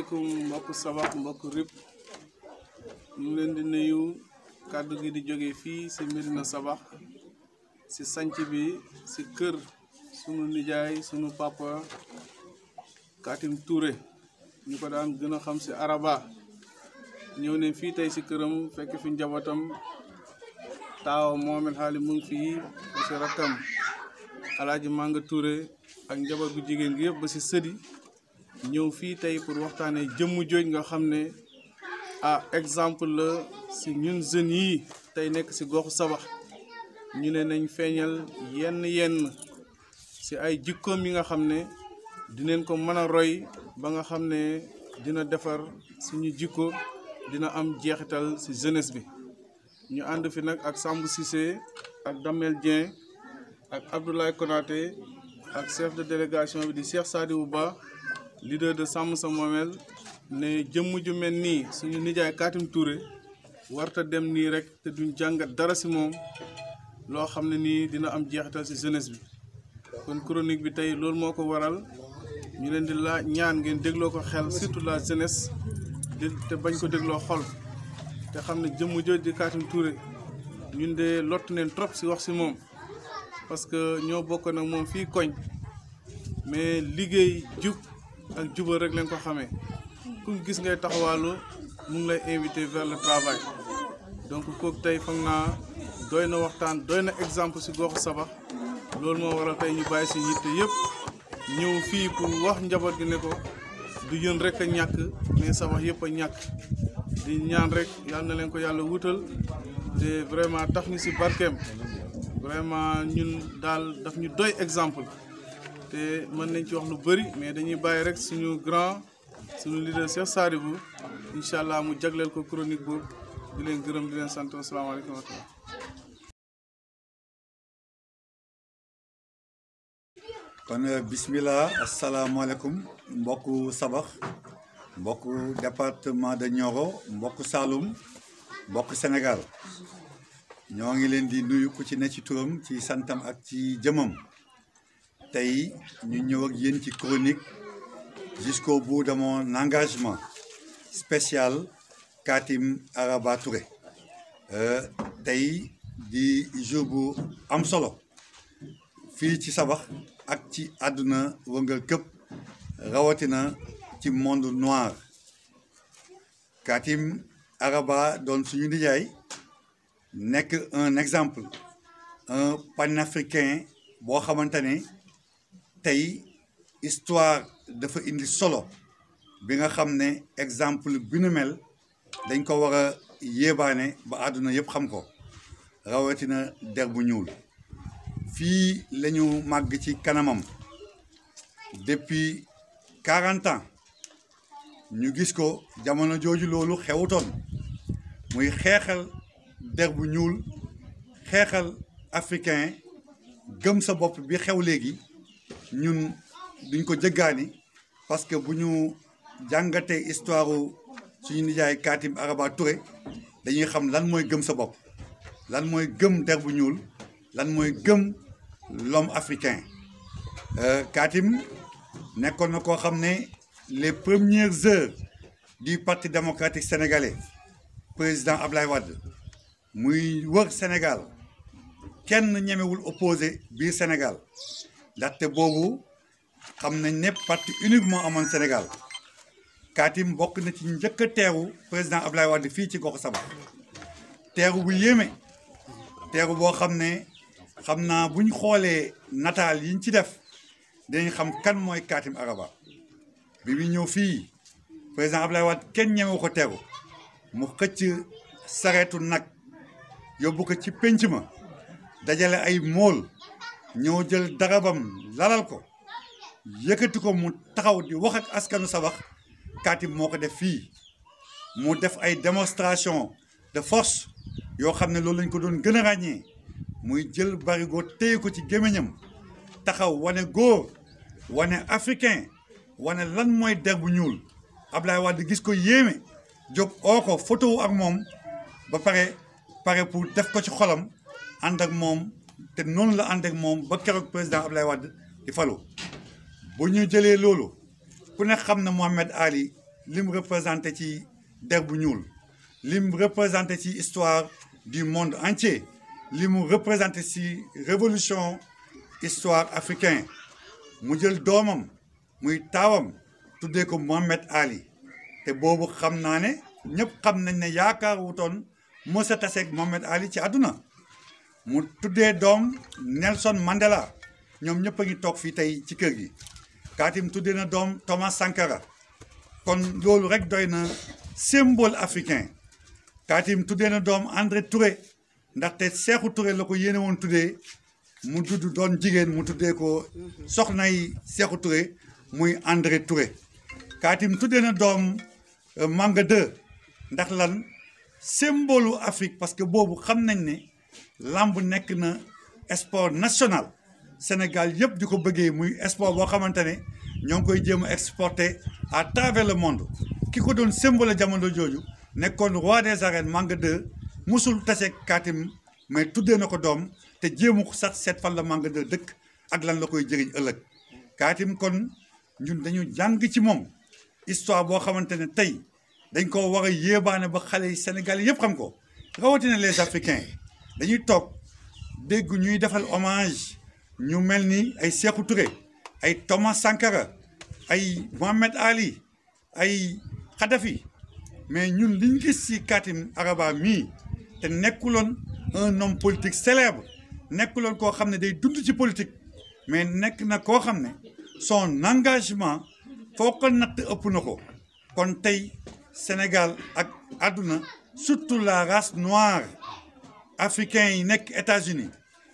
asalaamaaleykum mbokku Sabax mbokku RIP ñu leen di nuyu kàddu gi di jóge fii si Médina Sabax si sanc bi si kër sunu nijaay sunu papa Katim Touré ñu ko daan gën a xam si Araba ñëw ne fii tey si këram fekk fi njabootam taaw Mohamed Xaali mu ngi fii si rakkam Alaaji Manga Touré ak njaboot gu jigéen gi yëpp ba si sëdi ñëw fii tey pour waxtaanee jëmm jooj nga xam ne exemple la si ñun jeunes yi tey nekk si goxu Sabax ñu ne nañ feeñal yenn si ay jikkoom yi nga xam ne dinañ ko mën a roy ba nga xam ne dina defar suñu jikko dina am jeexital si jeunesse bi ñu ànd fi nag ak Samb Cissé ak Damel Dieng ak Abdoulaye Konaté ak chef de délégation bi di Cheikh Sadibou Ba leader de Sàmm Sa Moomeel ne jëmm ju mel nii suñu nijaay Katim Touré warta dem nii rek te duñ jàngat dara si moom loo xam ne nii dina am jeexital si jeunesse bi kon chronique bi tey loolu moo ko waral ñu leen di la ñaan ngeen dégloo ko xel surtout la jeunesse te bañ ko dégloo xol te xam ne jëmm jooj di Katim Touré ñun de lott neen trop si wax si moom parce que ñoo bokk nag moom fii koñ mais liggéey jub ak jubal rek leen ko xamee ku gis ngay taxawaalu mu ngi lay invité vers le travail donc kooku tey foog naa doy na waxtaan doy na exemple si goxu Sabax loolu moo waral tey ñu bàyyi si yitte yëpp ñëw fii pour wax njaboot gi ne ko du yën rek a ñàkk mais Sabax yëpp a ñàkk di ñaan rek yal na leen ko yàlla wutal te vraiment taf ñu si barkeem vraiment ñun daal daf ñu doy exemple te mën nañ ci wax lu bëri mais dañuy bàyyi rek suñu grand suñu leader Cheikh Sadibou incha allah mu jagleel ko chronique boobu di leen gërëm di leen sant asalaamaaleykum wa rahmatulah. kon bismillah asalaamaaleykum mbokku Sabax mbokku département de Nioro mbokku Saloum mbokku Sénégal ñoo ngi leen di nuyu ku ci ne ci turam ci santam ak ci jëmam tey ñu ñëw ak yéen ci chronique jusqu'au bout de mon engagement spécial Katim Araba Touré tey di jour bu am solo fii ci Sabax ak ci àdduna wëngal këpp rawatina ci monde noir Katim Araba doon suñu nijaay nekk un exemple un panafricain boo xamante ne tey histoire dafa indi solo bi nga xam ne exemple bi nu mel dañ ko war a yéebaane ba àdduna yëpp xam ko rawatina der bu ñuul fii la ñu màgg ci kanamam depuis 40 ans ñu gis ko jamono jooju loolu xewutoon muy xeexal der bu ñuul xeexal africain gëm sa bopp bi xew léegi ñun duñ ko jëggaani parce que bu ñu jàngatee histoire suñu nijaay Katim Araba Touré dañuy xam lan mooy gëm sa bopp lan mooy gëm der bu ñuul lan mooy gëm l'homme africain Katim nekkoon na koo xam ne les premières heures du parti démocratique sénégalais président Ablaye Wade muy wër Sénégal kenn ñemewul opposé biir Sénégal ndaxte boobu xam nañ ne parti uniquement amoon Sénégal Katim bokk na ci njëkk a teeru président Ablaye Wade fii ci goxu Sabax teeru bu yéeme teeru boo xam ne xam naa bu ñu xoolee nataal yi ñu ci def dinañ xam kan mooy Katim Araba bi muy ñëw fii président Ablaye Wade kenn ñemewu ko teeru mu xëcc sareetu nag yóbbu ko ci pénc ma dajale ay mool ñëw jël darabam lalal ko yëkkati ko mu taxaw di wax ak askanu Sabax Katim moo ko def fii mu def ay démonstration de force yoo xam ne loolu lañ ko doon gën a ràññee muy jël barigo téye ko ci gémmiñam taxaw wane góor wane africain wane lan mooy der bu ñuul Ablaye Wade gis ko yéeme jóg oo ko photo ak moom ba pare pour def ko ci xolam ànd ak moom te noonu la ànd ak moom ba keroog président Ablaye Wade di falu bu ñu jëlee loolu ku ne xam na Mohamed Ali li mu représenté ci der bu ñuul li mu représenté ci histoire du monde entier li mu représenté ci révolution histoire africain mu jël doomam muy taawam tuddee ko Mohamed Ali te boobu xam naa ne ñëpp xam nañ ne yaakaar wutoon mos a taseeg Mohamed Ali ci àdduna mu tuddee doom Nelson Mandela ñoom ñëpp a ngi toog fii tey ci kër gi Katim tuddee na doom Thomas Sankara kon loolu rek doy na symbole africain Katim tuddee na doom André Touré ndaxte Sékou Touré la ko yéene woon tuddee mu dudd doon jigéen mu tuddee ko soxnay Sékou Touré muy André Touré Katim tuddee na doom Manga 2 ndax lan symbole Afrique parce que boobu xam nañ ne lamb nekk na sport national Sénégal yëpp di ko bëggee muy sport boo xamante ne ñoo ngi koy jéem a exporter à travers le monde ki ko doon symbole jamono jooju nekkoon roi des arènes Manga 2 musul tase Katim mais tuddee na ko doom te jéemu ko sax seet fan la Manga 2 dëkk ak lan la koy jëriñ ëllëg Katim kon ñun dañu jàng ci moom histoire boo xamante ne tey dañ ko war a yéebaane ba xale yi Sénégal yëpp xam ko rawatina les Africains dañuy toog dégg ñuy defal hommage ñu mel ni ay Sékou Touré ay Thomas Sankara ay Mohamed Ali ay Kadhafi mais ñun liñ gis ci Katim Araba mii te nekkuloon un homme politique célèbre nekkuloon koo xam ne day dund ci politique mais nekk na koo xam ne son engagement foo ko natt ëpp na ko kon tey Sénégal ak àdduna surtout la race noire africain yi nekk États-Unis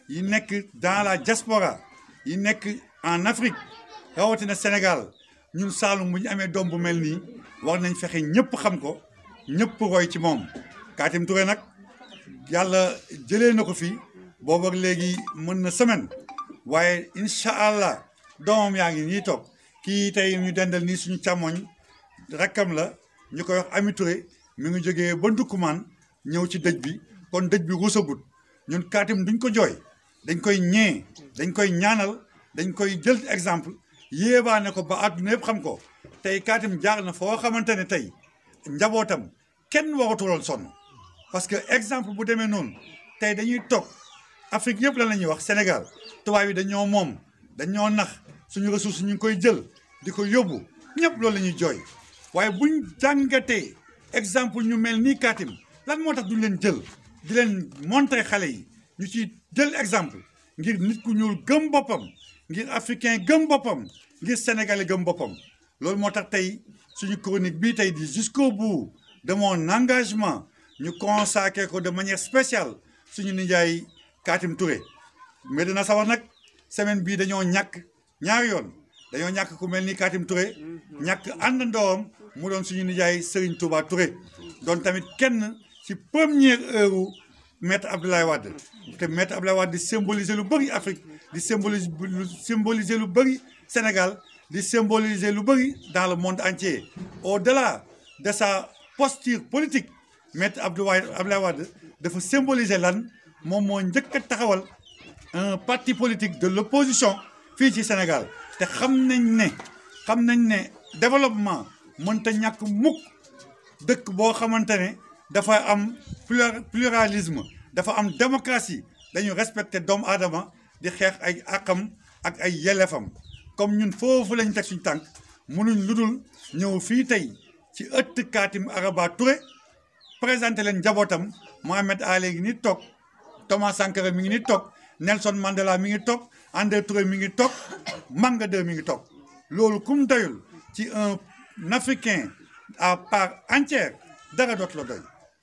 yi nekk dans la diaspora yi nekk en Afrique rawatina Sénégal ñun Saalum bu ñu amee doom bu mel nii war nañ fexe ñëpp xam ko ñëpp roy ci moom Katim Touré nag yàlla jëlee na ko fi boobu ak léegi mën na semaine waaye incha allah doomam yaa ngi nii toog kii tey ñu dendal nii suñu càmmoñ rakkam la ñu koy wax Ami Touré mi ngi jógee ba Ndoukoumane ñëw ci dëj bi kon dëj bi ruusagut ñun Katim duñ ko jooy dañ koy ñee dañ koy ñaanal dañ koy jël exemple yéebaane ko ba àdduna yëpp xam ko tey Katim jaar na foo xamante ne tey njabootam kenn waratuloon sonn parce que exemple bu demee noonu tey dañuy toog Afrique yëpp lan la ñuy wax Sénégal tubaab yi dañoo moom dañoo nax suñu ressource ñu ngi koy jël di ko yóbbu ñëpp loolu la ñuy jooy waaye buñ jàngatee exemple ñu mel nii Katim lan moo tax duñ leen jël di leen montrer xale yi ñu ci jël exemple ngir nit ku ñuul gëm boppam ngir africain gëm boppam ngir sénégalais gëm boppam loolu moo tax tey suñu chronique bii tey di jusqu'au bout de mon engagement ñu consacré ko de manière spéciale suñu nijaay Katim Touré mais dina sa wax nag semaine bii dañoo ñàkk ñaari yoon dañoo ñàkk ku mel ni Katim Touré ñàkk àndandoom mu doon suñu nijaay Serigne Touba Touré doon tamit kenn ci première heure maître Abdoulaye Wade te maître Abdoulaye Wade di symboliser lu bëri Afrique di symboliser lu bëri Sénégal di symboliser lu bëri dans le monde entier au-delà de sa posture politique maître Abdoulaye Wade dafa symboliser lan moom moo njëkk a taxawal un parti politique de l'opposition fii ci Sénégal te xam nañ ne développement mënta ñàkk mukk dëkk boo xamante ne dafa am pluralisme dafa am démocratie dañu respecter doomu aadama di xeex ay àqam ak ay yelleefam comme ñun foofu lañ teg suñu tànk mënuñ lu dul ñëw fii tey ci ëtt Katim Araba Touré présenté leen njabootam Mohamed Ali ngi ni toog Thomas Sankara mi ngi ni toog Nelson Mandela mi ngi toog André Touré mi ngi toog Manga 2 mi ngi toog loolu kum doyul ci un africain à part entière dara dootu la doy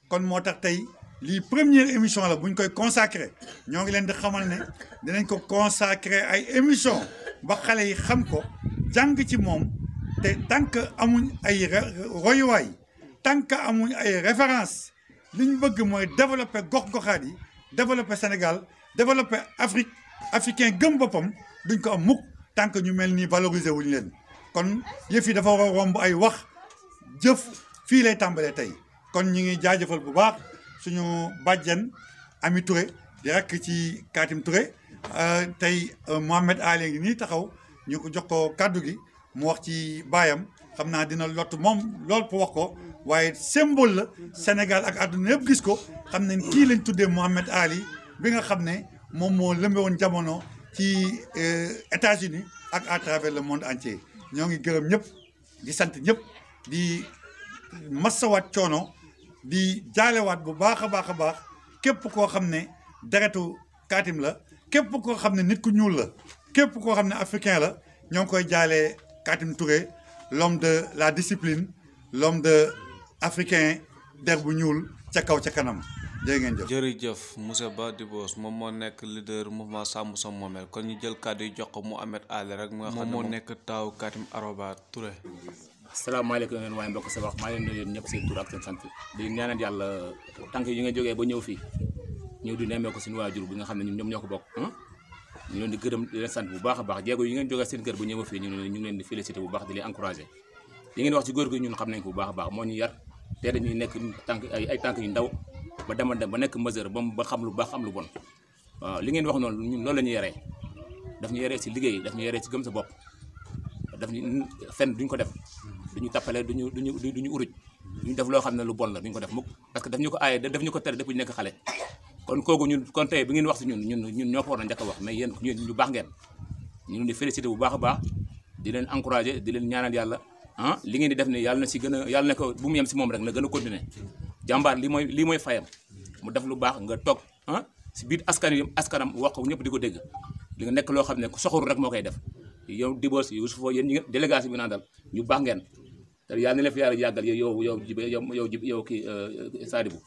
kon moo tax tey lii première émission la bu ñu koy consacré ñoo ngi leen di xamal ne dinañ ko consacré ay émission ba xale yi xam ko jàng ci moom te tant que amuñ ay royuwaay tant que amuñ ay référence li ñu bëgg mooy développer gox-goxaat yi développer Sénégal développer Afrique africain gëm boppam duñ ko am mukk tant que ñu mel nii valoriser wuñ leen kon yëf yi dafa war a romb ay wax jëf fii lay tàmbalee tey kon ñu ngi jaajëfal bu baax suñu bàjjen Ami Touré di rekk ci Katim Touré tey Mohamed Ali ngi nii taxaw ñu ko jox ko kàddu gi mu wax ci baayam xam naa dina lott moom lool pour wax ko waaye symbole la Sénégal ak àdduna yëpp gis ko xam ne kii lañ tuddee Mouhamed Ali bi nga xam ne moom moo lëmbe woon jamono ci États-Unis ak à travers le monde entier ñoo ngi gërëm ñëpp di sant ñëpp di massawaat coono di jaalewaat bu baax a baax képp koo xam ne deretu Katim la képp koo xam ne nit ku ñuul la képp koo xam ne africain la ñoo ngi koy jaalee Katim Touré l'homme de la discipline l'homme de africain der bu ñuul ca kaw ca kanam jërë ngeen jëf. jërëjëf monsieur Ba Dibos moom moo nekk leader mouvement Sàmm Sa Moomeel kon ñu jël kàddu yi jox ko Mouhamed Ali rek nga xam ne moo nekk taaw Katim Aroba Touré. asalaamaaleykum yéen waaye mbokk sa wax maa leen nuyu ñëpp seen tur ak seen sant di ñaanal yàlla tànk yi nga jógee ba ñëw fii ñëw di nemmee ko suñu waajur bi nga xam ne ñoom ñoo ko bokk ñu leen di gërëm di leen sant bu baax a baax jéego yi ngeen jógee seen kër ba ñëw fii ñu ngi leen di félicité bu baax di leen encouragé li ngeen wax ci góor gi ñun xam nañ ko bu baax a baax moo ñu yar te dañuy nekk tànk ay tànk yu ndaw ba dem ba nekk mesure ba xam lu baax xam lu bon waaw li ngeen wax noonu ñun loolu la ñu yaree daf ñu yaree si liggéey daf ñu yaree si gëm sa bopp daf ñu fen duñ ko def duñu tappale duñu uruj duñu def loo xam ne lu bon la duñ ko def mukk parce que daf ñu ko aaye daf ñu ko tere depuis ñu nekk xale kon kooku ñun kon tey bi ngeen wax si ñun ñoo ko war a njëkk a wax mais yéen ñu baax ngeen ñu leen di félicité bu baax a baax di leen encouragé di leen ñaanal yàlla li ngeen di def ne yàlla na si gën a yàlla na ko bu mu yem si moom rek na gën a continuer jàmbaar lii mooy fayam mu def lu baax nga toog si biir askanam wax ko ñëpp di ko dégg li nga nekk loo xam ne ku soxoru rek moo koy def yow Dibos Youssoufo yéen ñi délégation bi naan dal ñu baax ngeen te yàlla na leen fi yàlla yàggal yow kii Sadibou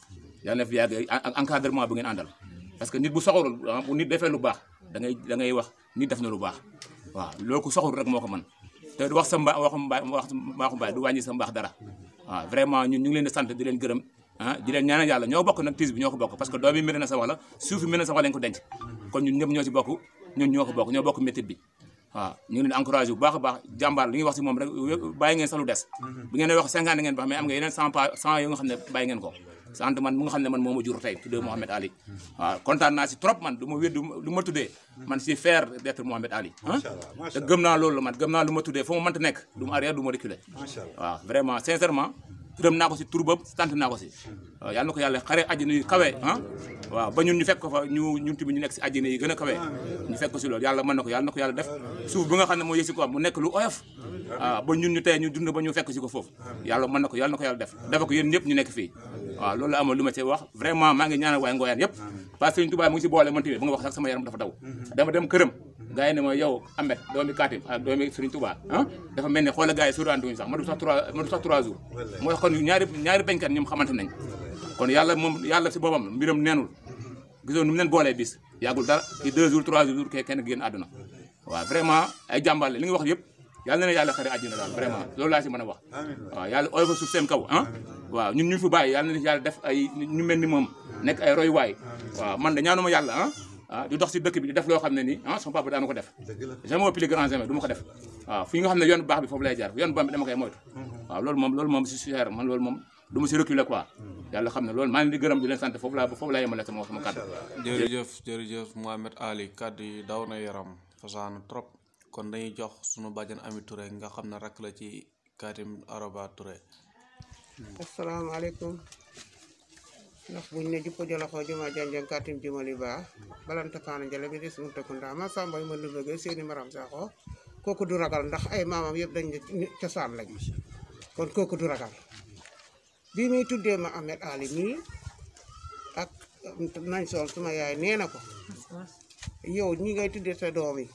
yàlla na fi yàgg encadrement bu ngeen àndal parce que nit bu soxorul bu nit defee lu baax da ngay wax nit def na lu baax waaw loolu ku soxorul rek moo ko mën te wax sa mbaaxu mbaay du wàññi sa mbaax dara waaw vraiment ñun ñu ngi leen di sant di leen gërëm di leen ñaanal yàlla ñoo bokk nag tiis bi ñoo ko bokk parce que doomi Médina Sabakh la suufi Médina Sabakh lañ ko denc kon ñun ñëpp ñoo ci bokk ñun ñoo ko bokk ñoo bokk métit bi waaw ñu ngi leen encouragé bu baax a baax jàmbaar li ñuy wax si moom rek bàyyi ngeen sax lu des bi ngeen wax 50 ngeen wax mais am nga yeneen 100 yoo nga xam ne bàyyi ngeen ko sant man mu nga xam ne man moo ma jur tey tuddee Mouhamed Ali waaw kontaan naa si trop man du ma wéddu lu ma tuddee man si fier d'être Mouhamed Ali te gëm naa loolu man gëm naa lu ma tuddee foo ma mënta nekk du ma arrière du ma reculer waaw vraiment sincèrement gërëm naa ko si tur boobu sant naa ko si waaw yàlla na ko yàlla xare àjjana yu kawe waaw ba ñun ñu fekk ko fa ñun tamit ñu nekk si àjjana yi gën a kawe ñu fekk ko si loolu yàlla mën na ko yàlla def suuf bi nga xam ne moo yëg si ko mu nekk lu oyof waaw ba ñun ñu tey ñu dund ba ñu fekk si ko foofu yàlla mën na ko yàlla def dafa ko yéen ñëpp ñu nekk fii waaw loolu la amoon lu ma ci wax vraiment maa ngi ñaanal waaye Ngoyane yëpp parce que Sëriñ Tuubaa mu ngi si boole man tamit ba nga wax sax sama yaram dafa daw dama dem këram gars yi ne ma yow Ahmed doomi Katim ak doomi Sëriñ Tuubaa dafa mel ne xoola gars yi surantuñu sax ma du sax 3 jours mooy kon ñaari bañkat ñoom xamante nañ kon yàlla si boppam mbiram neenul gisoo nu mu leen boolee bis yàggul dara ci 2 jours 3 jours kenn génn àdduna waaw vraiment ay jàmbaar li nga wax yëpp yàlla na yàlla xare àddina daal vraiment loolu laa si mën a wax waaw yàlla oyofa suuf seen kaw waaw ñun ñu fi bàyyi yàlla na yàlla def ay ñu mel ni moom nekk ay roy waay waaw man de ñaanuma yàlla di dox si dëkk bi di def loo xam ne nii sama papa daana ko def jamais au plus grand jamais du ma ko def waaw fi nga xam ne yoon baax bi foofu lay jaar yoon bon bi dama koy moytu waaw loolu moom si suer man loolu moom du ma si reculer quoi yàlla xam ne loolu maa ngi di gërëm di leen sant foofu laa yemale sama kàddu jërëjëf Mouhamed Ali kàddu yi daw na yaram fasaanu trop kon dañuy jox sunu bàjjan Ami Touré nga xam ne rakk la ci Katim Aroba Touré. asalaamaaleykum ndax buñ ne juppo joloxo juma janjang Katim jumali ba balanta faana jale bi des mu tëkkunda ma sambay ma lu bëgg seeni maram saxo kooku du ragal ndax ay maamam yëpp dañ cosaan lañ kon kooku du ragal bi muy tuddee ma Ahmed Ali mii ak nañ sool suma yaay nee na ko yow ñi ngay tuddee sa doom yi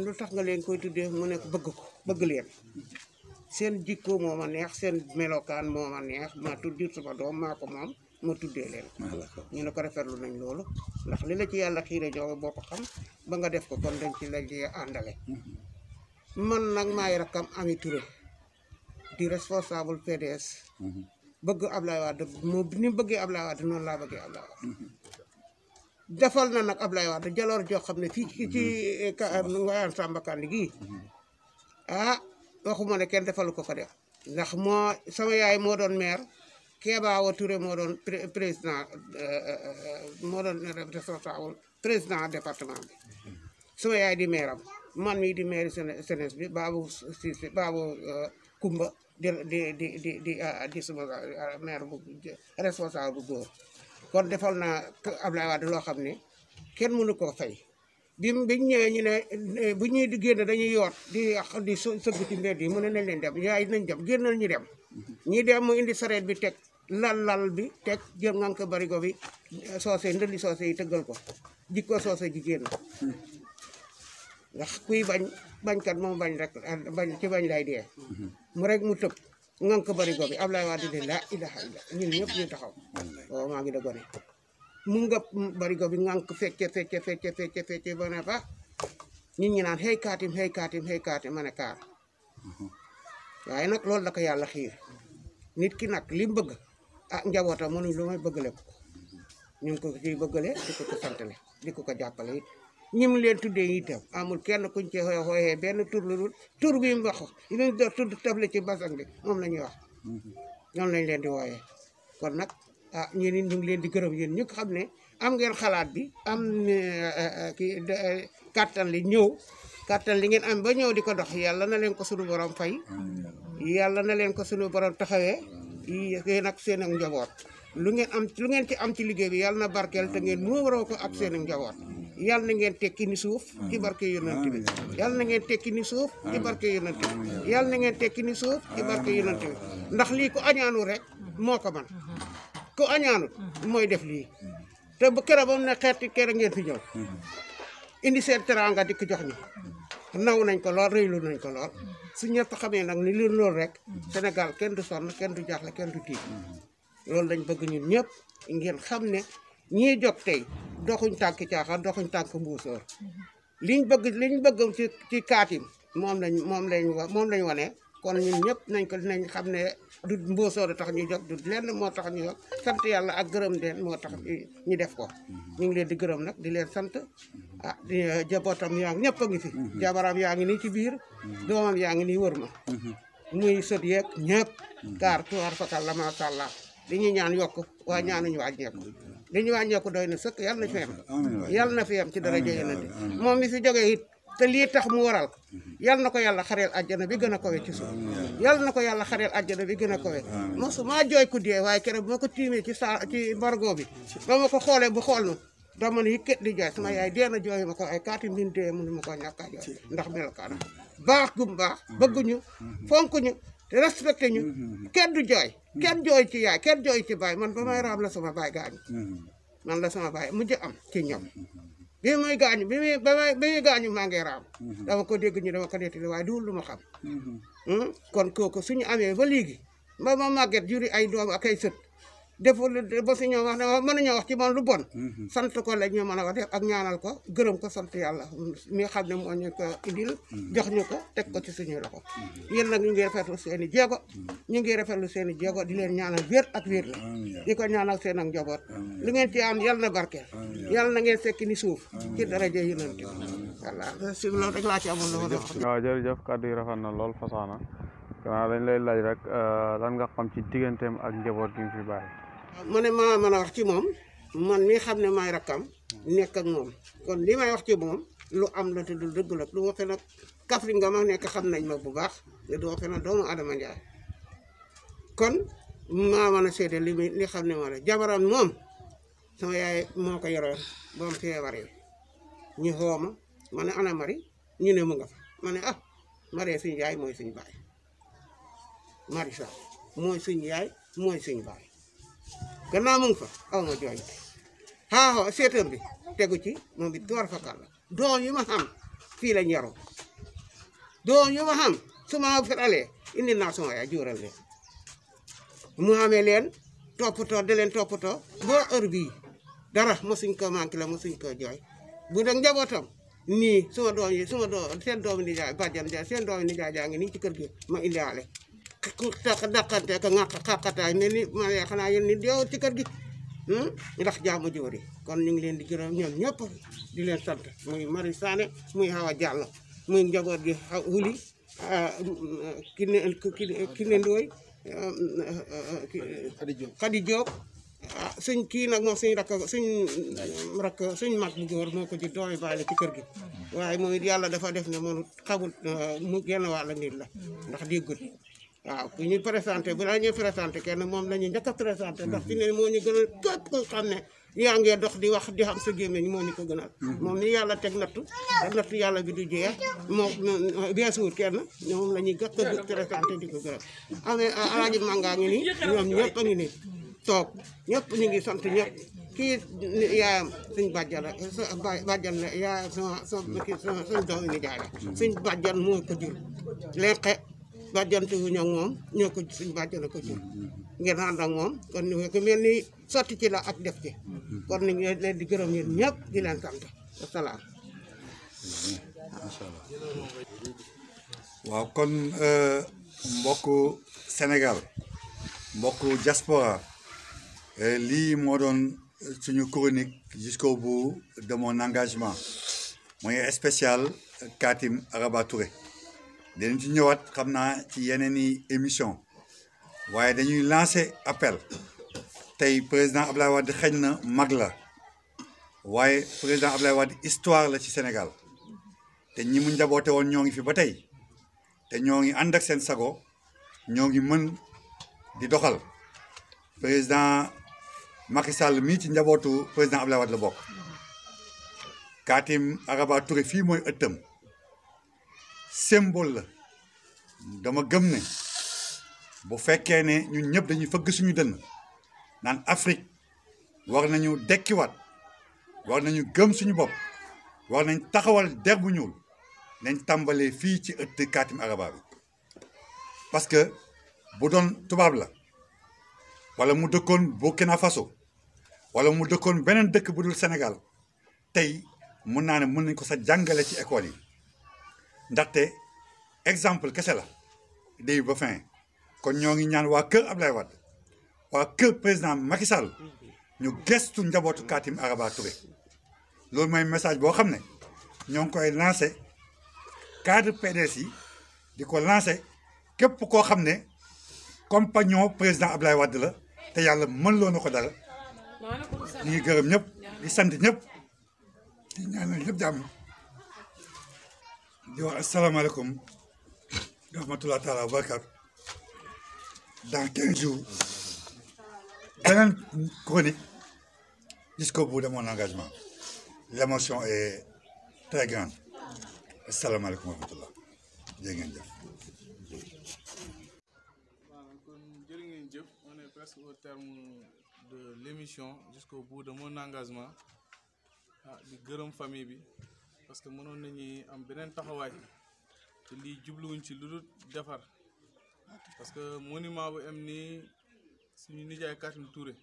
lu tax nga leen koy tuddee mu ne ko bëgg leen seen jikko moo ma neex seen melokaan moo ma neex ma tuddee sama doom maa ko moom ma tuddee leen ñu ne ko rafetlu nañ loolu ndax li la ci yàlla xiire joxe boo ko xam ba nga def ko kon dañ ci la ci àndale man nag maay rakkam Ami Touré di responsable PDS bëgg Ablaye Wade ni mu bëggee Ablaye Wade noonu laa bëggee Ablaye Wade defal na nag Ablaye Wade jaloor joo xam ne fii ci Ngoyane Samba Kandi gii waxuma ne kenn defalu ko def ndax sama yaay moo doon maire Kéba Awa Touré moo doon président moo doon responsable président département bi sama yaay di maire am man mii di maire senes bi Babou Cissé Babou Kumba di suma maire bu responsable bu góor kon defal naa Ablaye Wade loo xam ne kenn mënu koo fay biñ ñëwee ñu ne bu ñuy génn dañuy yoot di sëgg ci mbedd yi mu ne nañ leen dem yaay nañ dem génnal ñu dem ñi dem mu indi sareet bi teg lal bi teg jël ngank barigo bi soosé ndëli soosé yi tëggal ko jikko soosé ji génn ndax kuy bañkat moom bañ rek bañ ci bañ lay dee mu rek mu tëb ngank barigo bi Ablaye Wade di la ilaha illa ñun ñëpp ñu taxaw waaw maa ngi da gone mu nga barigo bi ngank fecce ba ne fa nit ñi naan xëy kaatim ma ne kaar waaye nag loolu la ko yàlla xiir nit ki nag li mu bëgg ah njabootam mënuñ lu may bëggale ko ñu ngi ko ciy bëggale di ko santale di ko jàppale it ñi mu leen tuddee itam amul kenn kuñ ci xooxee benn tur lu dul tur bi mu wax li mu doon tudd table ci basang bi moom la ñuy wax ñoom lañ leen di wooyee kon nag ah ñu ngi leen di gërëm yéen ñu xam ne am ngeen xalaat bi am kàttan li ñëw kàttan li ngeen am ba ñëw di ko dox yàlla na leen ko sunu borom fay yàlla na leen ko sunu borom taxawee yéen ak seen ak njaboot lu ngeen ci am ci liggéey bi yàlla na barkeel te ngeen muuroo ko ak seen ak njaboot yàlla na ngeen tekki ni suuf ci barke yonent bi yàlla na ngeen tekki ni suuf ci barke yonent bi yàlla na ngeen tekki ni suuf ci barke yonent bi ndax lii ku añaanu rek moo ko man ku añaanut mooy def lii te bu keroog ba mu ne xeeti keroog ngeen fi ñëw indi seen teranga di ko jox ñu naw nañ ko lool rëylu nañ ko lool su ñëpp xamee nag ni loolu rek Sénégal kenn du sonn kenn du jaaxle kenn du tiit loolu lañ bëgg ñun ñëpp ngeen xam ne ñii jóg tey doxuñ tànk caaxaan doxuñ tànk mbuusoor liñ bëgg ci kaatim moom lañ wane kon ñun ñëpp nañ ko dinañ xam ne du mbuusoor tax ñu jóg du lenn moo tax ñu jóg sant yàlla ak gërëm leen moo tax ñu def ko ñu ngi leen di gërëm nag di leen sant ah di jabootam yaa ngi ñëpp a ngi fi jabaram yaa ngi nii ci biir doomam yaa ngi nii wër ma muy sët yeeg ñëpp kaar tuwaar fakal la macha allah di ñu ñaan yokk waa ñaanuñu wàññeeku li ñu wàññeeku doy na sëkk yàlla na fi am yàlla na fi am ci dara jëyenante moom mi fi jógee it te lii tax mu waral ko yàlla na ko yàlla xareel àjjana bi gën a kawe ci suuf yàlla na ko yàlla xareel àjjana bi gën a kawe mosuma jooy ku dee waaye keroog bu ma ko tiimee ci bargo bi ba ma ko xoolee bu xool ma dama ne yëkkat di jooy sama yaay dee na jooy ma ko ay kaati mbin dee mënu ma ko ñàkk a jooy ndax melokaanam baax gum baax bëgguñu fonkuñu te respecté ñu kenn du jooy kenn jooy ci yaay kenn jooy ci baay man ba may raam la sama baay gaañu man la sama baay mujj am ci ñoom bi muy gaañu bi muy gaañu maa ngi raam dama ko dégg ñu dama ko nettali waaye duwul lu ma xam kon kooku suñu amee ba léegi ba ma màgget juri ay doom ak ay sët deful ba si ñoo wax ne mën nañoo wax ci moom lu bon sant ko la ñu mën a wax def ak ñaanal ko gërëm ko sant yàlla mi xam ne moo ñu ko indil jox ñu ko teg ko ci suñu loxo yéen nag ñu ngi rafetlu seen i jéego ñu ngi rafetlu seen i jéego di leen ñaanal wér ak wér la di ko ñaanal seen ak njaboot lu ngeen ci am yàlla na barkeel yàlla na ngeen fekk ni suuf ci daraja yonent voilà si loolu rek laa ci amoon lu ma wax waaw jërëjëf kàddu yi rafet na lool fasaana gannaaw dañ lay laaj rek lan nga xam ci digganteem ak njaboot gi mu fi bàyyi ma ne maa mën a wax ci moom man mi xam ne maay rakkam nekk ak moom kon li may wax ci moom lu am la te du dëgg la lu waxee nag Kaffrine nga ma nekk xam nañ ma bu baax te du waxee nag doomu Adama Ndiaye kon maa mën a seede li xam ne ma la jabaram moom sama yaay moo ko yoroon ba mu feebaree ñu xooma ma ne ana mari ñu ne mu nga fa ma ne ah Marie suñu yaay mooy suñu baay Marisa mooy suñu yaay mooy suñu baay gannaaw mu ngi fa aw ma jooy xaaxoo seetam bi tegu ci moom it door fa kàlla doom yu ma xam fii lañ yaroo doom yu ma xam su ma feralee indi naa sama yaay juural leen mu amee leen toppatoo da leen toppatoo boo heure bii dara mosuñ ko manqué la mosuñ ko jooy bu dee njabootam nii suma doom yi seen doomi nijaay bàjjan ja seen doomi nijaay jaa ngi nii ci kër gi ma indiwaale ku daqante ka ŋàq xàqataay mel ni ma xanaa yéen nit yow ci kër gi ndax jaamu jóori kon ñu ngi leen di gërëm ñoom ñëpp di leen sant muy Mari Sané muy Hawa Diallo muy njaboot gi wuli Kiné Ndoy Khady Diop ah suñ kii nag moom suñ rakk suñ mag bu góor moo ko jur doomi baale ci kër gi waaye moom it yàlla dafa def ne moom xamul mu genn wàll nit la ndax déggul waaw bu ñu présenté bu la ñuy présenté kenn moom la ñu njëkk a présenté ndax fi ne moo ñu gën a képp ko xam ne yaa ngee dox di wax di xam sa gémmiñ moo ñu ko gënal moom ni yàlla teg nattu te nattu yàlla bi du jeex moom beesuwut kenn moom la ñuy gëkk a présenté di ko gërëm amee alaaji Manga ngi nii ñoom ñëpp a ngi nii toog ñëpp ñu ngi sant ñëpp kii yaayam suñ bàjjan la bàjjan la yaayam suñ doomi ni jaay la suñ bàjjan moo ko jur lenqe bàjjante wuñu ak moom ñoo ko suñ bàjjan a ko jur ngeen ànd ak moom kon ñu ko mel ni sotti ci la ak def ci kon ni ñu leen di gërëm yéen ñëpp di leen sant wasalaam macha allah waaw kon mbokku Sénégal mbokku diaspora lii moo doon suñu chronique jusqu'au bout de mon engagement mooy spécial Katim Araba Touré dinañ ci ñëwaat xam naa ci yeneen i émission waaye dañuy lancer appel tey président Abdoulaye Wade xëy na mag la waaye président Abdoulaye Wade histoire la ci Sénégal te ñi mu njaboote woon ñoo ngi fi ba tey te ñoo ngi ànd ak seen sago ñoo ngi mën di doxal président Macky Sall mii ci njabootu président Abdoulaye Wade la bokk Katim Araba Touré fii mooy ëttam symbole la dama gëm ne bu fekkee ne ñun ñëpp dañuy fëgg suñu dënn naan Afrique war nañu dekkiwaat war nañu gëm suñu bopp war nañ taxawal der bu ñuul nañ tàmbalee fii ci ëtt Katim Araba bi parce que bu doon tubaab la wala mu dëkkoon Burkina Faso wala mu dëkkoon beneen dëkk bu dul Sénégal tey mun naa ne mën nañ ko sa jàngale ci école yi ndaxte exemple kese la début ba fin kon ñoo ngi ñaan waa kër Abdoulaye Wade waa kër président Macky Sall ñu gestu njabootu Katim Araba Touré loolu mooy message boo xam ne ñoo ngi koy lancé cadre PDS yi di ko lancé képp koo xam ne compagnon président Abdoulaye Wade la te yàlla mën loo na ko dara ñu ngi gërëm ñëpp di sant ñëpp di ñaanal ñëpp jàmm di wax asalaamaaleykum wa rahmatulah taala wa barakaatu dans 15 jours beneen chronique jusqu'au bout de mon engagement l'émotion est très grande asalaamaaleykum wa rahmatulah jërë ngeen jëf. kon jërë ngeen jëf on est presque au terme de l'émission jusqu'au bout de mon engagement di gërëm famille bi parce que mënoon nañu am beneen taxawaay te lii jubluwuñ ci lu dul defar parce que monument bu am nii suñu nijaay Katim Touré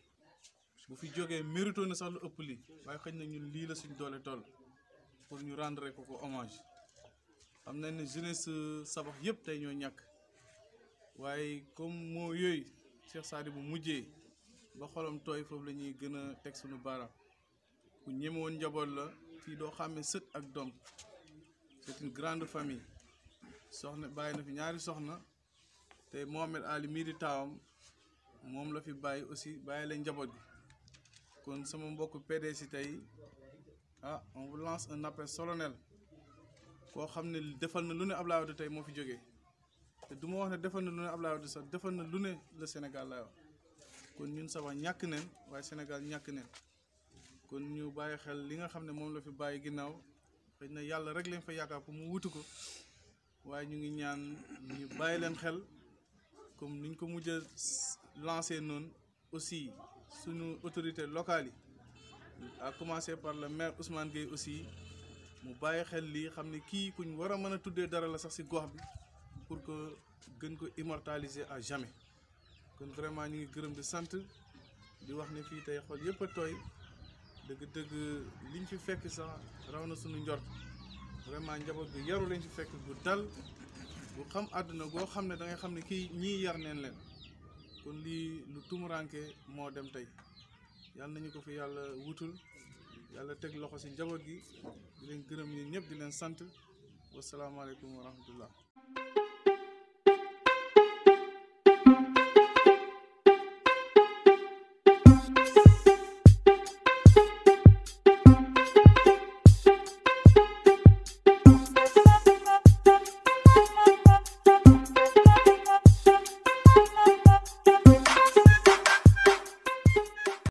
bu fi jógee mérito na sax lu ëpp lii waaye xëy na ñun lii la suñ doole toll pour ñu rendre ko hommage xam nañ ne jeunesse Sabax yëpp tey ñoo ñàkk waaye comme moo yooyu Cheikh Sadibou bu mujjee ba xolam tooy foofu la ñuy gën a teg suñu baaraam ku ñemewoon njaboot la fii doo xàmmee sët ak doom c'est une grande famille soxna bàyyi na fi ñaari soxna te Mohamed Ali mii di taawam moom la fi bàyyi aussi bàyyi leen njaboot bi kon sama mbokk PDS yi tey on vous lance un appel solennel koo xam ne defal na lu ne Abdoulaye Wade tey moo fi jógee te du ma wax ne defal na lu ne Abdoulaye Wade sax defal na lu ne le Sénégal lay wax kon ñun Sabax ñàkk neen waaye Sénégal ñàkk neen kon ñu bàyyi xel li nga xam ne moom la fi bàyyi ginnaaw xëy na yàlla rek leen fa yaakaar pour mu wutu ko waaye ñu ngi ñaan ñu bàyyi leen xel comme niñ ko mujj a lancé noonu aussi suñu autorités locales yi à commencer par le maire Ousmane Gueye aussi mu bàyyi xel lii xam ne kii kuñ war a mën a tuddee dara la sax ci gox bi pour que gën ko immortaliser à jamais kon vraiment ñu ngi gërëm di sant di wax ne fii tey xol yëpp a tooy dëgg-dëgg liñ fi fekk sax raw na suñu njort vraiment njaboot gu yaru lañ fi fekk gu dal bu xam àdduna goo xam ne da ngay xam ne kii ñii yar neen leen kon lii lu tumuranke moo dem tey yàlla nañu ko fi yàlla wutul yàlla teg loxo ci njaboot gi di leen gërëm ñi ñëpp di leen sant wasalaamaaleykum wa rahmatullah